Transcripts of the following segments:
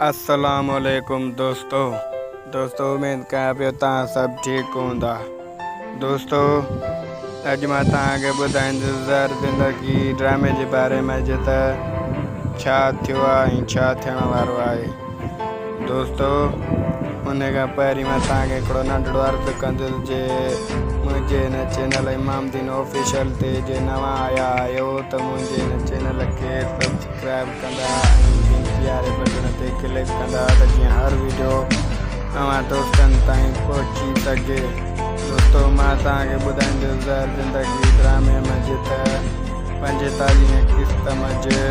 السلام عليڪم دوستو دوستو اميد ڪيان پيو توهان سڀ ٺيڪ هوندا دوستو اڄ مان توهان کي ٻڌائيندس زهر زندگي ڊرامي جي باري ۾ جي ته ڇا ٿيو آهي ۽ ڇا ٿيڻ وارو آهي دوستو ان کان پهرين مان توهان کي هڪڙو ننڍڙو عرض ڪندس جي منهنجي هن چينل امام دين آفيشل تي جي نوان آيا آهيو ته منهنجي هن چينل کي سبسڪرائب ڪندا ۽ گهنٽي واري بٽڻ تي ڪلڪ ڪندا ته جيئن هر وڊيو اوهان دوستن تائين پهچي سگهي. دوستو مان توهان کي ٻڌائيندس زهر زندگي ڊرامي منجهه ته پنجيتاليهين قسط منجهه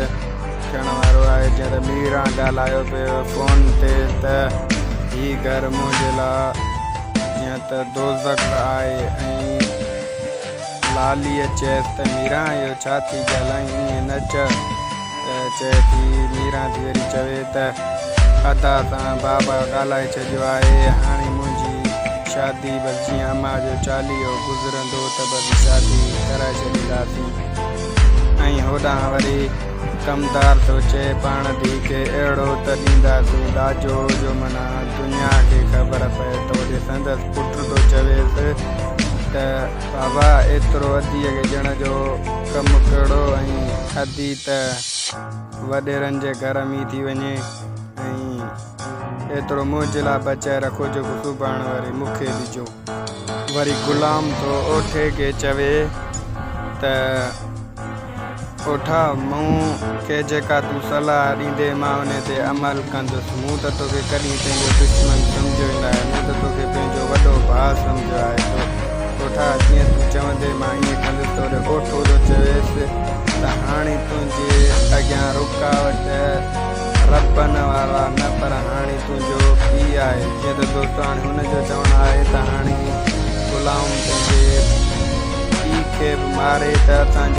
ٿيڻ وارو آهي جيئن ته ميران ڳالهايو پيو فون تي ته هي گهر منهنجي لا جيئن ته دوزخ آهي ۽ لاليء چيس ته ميران اهو ڇا ٿي ڳالهائين ائين نه چئه ته چئي ٿي ميران ٿي وري چوي ته ادا سان بابا ڳالهائي ڇڏيو آهي هاڻي منهنجي شادي بس جيئن امان جو چاليهو گذرندو ته بس شادي ڪرائي ڇڏينداسين ۽ هوڏانهن وري ڪمدار ٿو چئي پاڻ ڌيء کي اهڙو ته ڏينداسين ڏاجو جو معنيٰ دنيا کي خبر پئي ته هوڏي سندس پٽ ٿو چويس ته بابا ايترو اديء کي ڏيڻ جو ڪم ڪهڙو ۽ ادي ته وڏيرن جي گهر ۾ ٿي وڃي ۽ ايترو منهنجي لاء بچائي رکو جيڪو سڀاڻ وري مون کي ڏجو. وري غلام ٿو اوٺي کي چوي ته. اوٺا، مون کي جيڪا تون صلاح ڏيندين، مان انهي تي عمل ڪندس. مون ته توکي ڪڏهن پنهنجو دشمن سمجهيو ئي ناهي. مون ته توکي پنهنجو وڏو ڀاء سمجهيو آهي. ته اوٺا، جيئن تون چوندين، مان ائين ڪندس. ته وري اوٺو ٿو چويس ته هاڻي تنهنجي اڳيان رڪاوٽ ربن وارا نه پر هاڻي تنهنجو پيء آهي. جيئن ته دوستو هاڻي هن جو چوڻ آهي ته هاڻي غلام پنهنجي پيء کي به ماري ته اسان جو.